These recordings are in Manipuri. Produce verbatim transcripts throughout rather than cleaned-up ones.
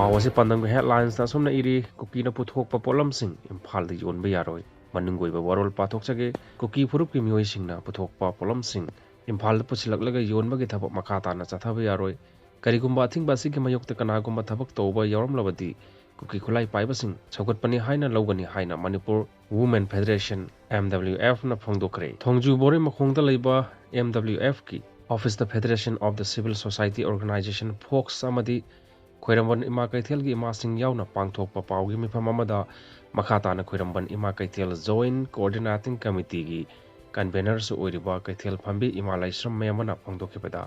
ꯄꯥꯎ ꯑꯁꯤ ꯄꯥꯟꯗꯝꯒꯤ headlinesꯇ ꯑꯁꯨꯝꯅ ꯏꯔꯤ: ꯀꯨꯀꯤꯅ ꯄꯨꯊꯣꯛꯄ ꯄꯣꯠꯂꯝꯁꯤꯡ ꯏꯝꯐꯥꯜꯗ ꯌꯣꯟꯕ ꯌꯥꯔꯣꯏ꯫ ꯃꯅꯨꯡꯒꯤ ꯑꯣꯏꯕ ꯋꯥꯔꯣꯜ ꯄꯥꯊꯣꯛꯆꯒꯦ꯫ ꯀꯨꯀꯤ ꯐꯨꯔꯨꯞꯀꯤ ꯃꯤꯑꯣꯏꯁꯤꯡꯅ ꯄꯨꯊꯣꯛꯄ ꯄꯣꯠꯂꯝꯁꯤꯡ ꯏꯝꯐꯥꯜꯗ ꯄꯨꯁꯤꯜꯂꯛꯂꯒ ꯌꯣꯟꯕꯒꯤ ꯊꯕꯛ ꯃꯈꯥ ꯇꯥꯅ ꯆꯠꯊꯕ ꯌꯥꯔꯣꯏ꯫ ꯀꯔꯤꯒꯨꯝꯕ ꯑꯊꯤꯡꯕ ꯑꯁꯤꯒꯤ ꯃꯥꯌꯣꯛꯇ ꯀꯅꯥꯒꯨꯝꯕ ꯊꯕꯛ ꯇꯧꯕ ꯌꯥꯎꯔꯝꯂꯕꯗꯤ ꯀꯨꯀꯤ ꯈꯨꯠꯂꯥꯏ ꯄꯥꯏꯕꯁꯤꯡ ꯁꯧꯒꯠꯄꯅꯤ ꯍꯥꯏꯅ ꯂꯧꯒꯅꯤ ꯍꯥꯏꯅ Manipur Women Federation, M W Fꯅ ꯐꯣꯡꯗꯣꯛꯈ꯭ꯔꯦ꯫ ꯊꯣꯡꯖꯨ ꯕꯣꯔꯩ ꯃꯈꯣꯡꯗ ꯂꯩꯕ M W Fꯀꯤ Officeꯇ Federation of the Civil Society Organization, fox, ꯑꯃꯗꯤ ꯈ꯭ꯋꯥꯏꯔꯝꯕꯟ ꯏꯃꯥ ꯀꯩꯊꯦꯜꯒꯤ ꯏꯃꯥꯁꯤꯡ ꯌꯥꯎꯅ ꯄꯥꯡꯊꯣꯛꯄ ꯄꯥꯎꯒꯤ ꯃꯤꯐꯝ ꯑꯃꯗ ꯃꯈꯥ ꯇꯥꯅ ꯈ꯭ꯋꯥꯏꯔꯝꯕꯟ ꯏꯃꯥ ꯀꯩꯊꯦꯜ Joint Coordinating Committeeꯒꯤ convenerꯁꯨ ꯑꯣꯏꯔꯤꯕ ꯀꯩꯊꯦꯜ ꯐꯝꯕꯤ ꯏꯃꯥ ꯂꯥꯏꯁ꯭ꯔꯝ ꯃꯌꯥꯝꯕꯅ ꯐꯣꯡꯗꯣꯛꯈꯤꯕꯗ,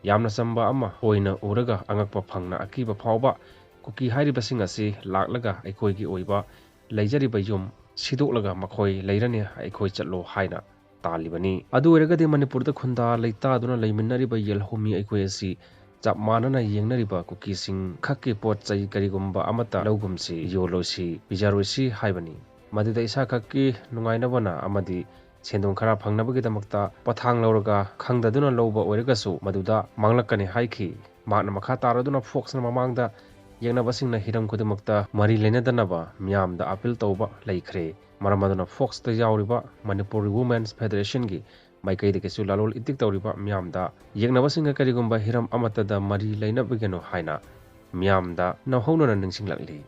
ꯌꯥꯝꯅ ꯆꯝꯕ ꯑꯃ ꯑꯣꯏꯅ ꯎꯔꯒ ꯑꯉꯛꯄ ꯐꯪꯅ ꯑꯀꯤꯕ ꯐꯥꯎꯕ ꯀꯨꯀꯤ ꯍꯥꯏꯔꯤꯕꯁꯤꯡ ꯑꯁꯤ ꯂꯥꯛꯂꯒ ꯑꯩꯈꯣꯏꯒꯤ ꯑꯣꯏꯕ ꯂꯩꯖꯔꯤꯕ ꯌꯨꯝ ꯁꯤꯗꯣꯛꯂꯒ ꯃꯈꯣꯏ ꯂꯩꯔꯅꯤ, ꯑꯩꯈꯣꯏ ꯆꯠꯂꯣ ꯍꯥꯏꯅ ꯇꯥꯜꯂꯤꯕꯅꯤ꯫ ꯑꯗꯨ ꯑꯣꯏꯔꯒꯗꯤ ꯃꯅꯤꯄꯨꯔꯗ ꯈꯨꯟꯗꯥ ꯂꯩꯇꯥꯗꯨꯅ ꯂꯩꯃꯤꯟꯅꯔꯤꯕ ꯌꯦꯜꯍꯧꯃꯤ ꯑꯩꯈꯣꯏ ꯑꯁꯤ ꯆꯞ ꯃꯥꯟꯅꯅ ꯌꯦꯡꯅꯔꯤꯕ ꯀꯨꯀꯤꯁꯤꯡ ꯈꯛꯀꯤ ꯄꯣꯠ ꯆꯩ ꯀꯔꯤꯒꯨꯝꯕ ꯑꯃꯠꯇ ꯂꯧꯒꯨꯝꯁꯤ, ꯌꯣꯜꯂꯣꯏꯁꯤ, ꯄꯤꯖꯔꯣꯏꯁꯤ ꯍꯥꯏꯕꯅꯤ꯫ ꯃꯗꯨꯗ ꯏꯁꯥ ꯈꯛꯀꯤ ꯅꯨꯡꯉꯥꯏꯅꯕꯅ ꯑꯃꯗꯤ ꯁꯦꯟꯗꯣꯡ ꯈꯔ ꯐꯪꯅꯕꯒꯤꯗꯃꯛꯇ ꯄꯣꯊꯥꯡ ꯂꯧꯔꯒ ꯈꯪꯗꯗꯨꯅ ꯂꯧꯕ ꯑꯣꯏꯔꯒꯁꯨ ꯃꯗꯨꯗ ꯃꯥꯡꯂꯛꯀꯅꯤ ꯍꯥꯏꯈꯤ꯫ ꯃꯍꯥꯛꯅ ꯃꯈꯥ ꯇꯥꯔꯗꯨꯅ ꯐꯣꯛꯁꯅ ꯃꯃꯥꯡꯗ ꯌꯦꯡꯅꯕꯁꯤꯡꯅ ꯍꯤꯔꯝ ꯈꯨꯗꯤꯡꯃꯛꯇ ꯃꯔꯤ ꯂꯩꯅꯗꯅꯕ ꯃꯤꯌꯥꯝꯗ ꯑꯥꯄꯤꯜ ꯇꯧꯕ ꯂꯩꯈ꯭ꯔꯦ꯫ ꯃꯔꯝ ꯑꯗꯨꯅ ꯐꯣꯛꯁꯇ ꯌꯥꯎꯔꯤꯕ ꯃꯅꯤꯄꯨꯔ Women's Federationꯒꯤ ꯃꯥꯏꯀꯩꯗꯒꯤꯁꯨ ꯂꯂꯣꯜ ꯏꯇꯤꯛ ꯇꯧꯔꯤꯕ ꯃꯤꯌꯥꯝꯗ ꯌꯦꯡꯅꯕꯁꯤꯡꯒ ꯀꯔꯤꯒꯨꯝꯕ ꯍꯤꯔꯝ ꯑꯃꯠꯇꯗ ꯃꯔꯤ ꯂꯩꯅꯕꯤꯒꯅꯨ ꯍꯥꯏꯅ ꯃꯤꯌꯥꯝꯗ ꯅꯧꯍꯧꯅꯅ ꯅꯤꯡꯁꯤꯡꯂꯛꯂꯤ꯫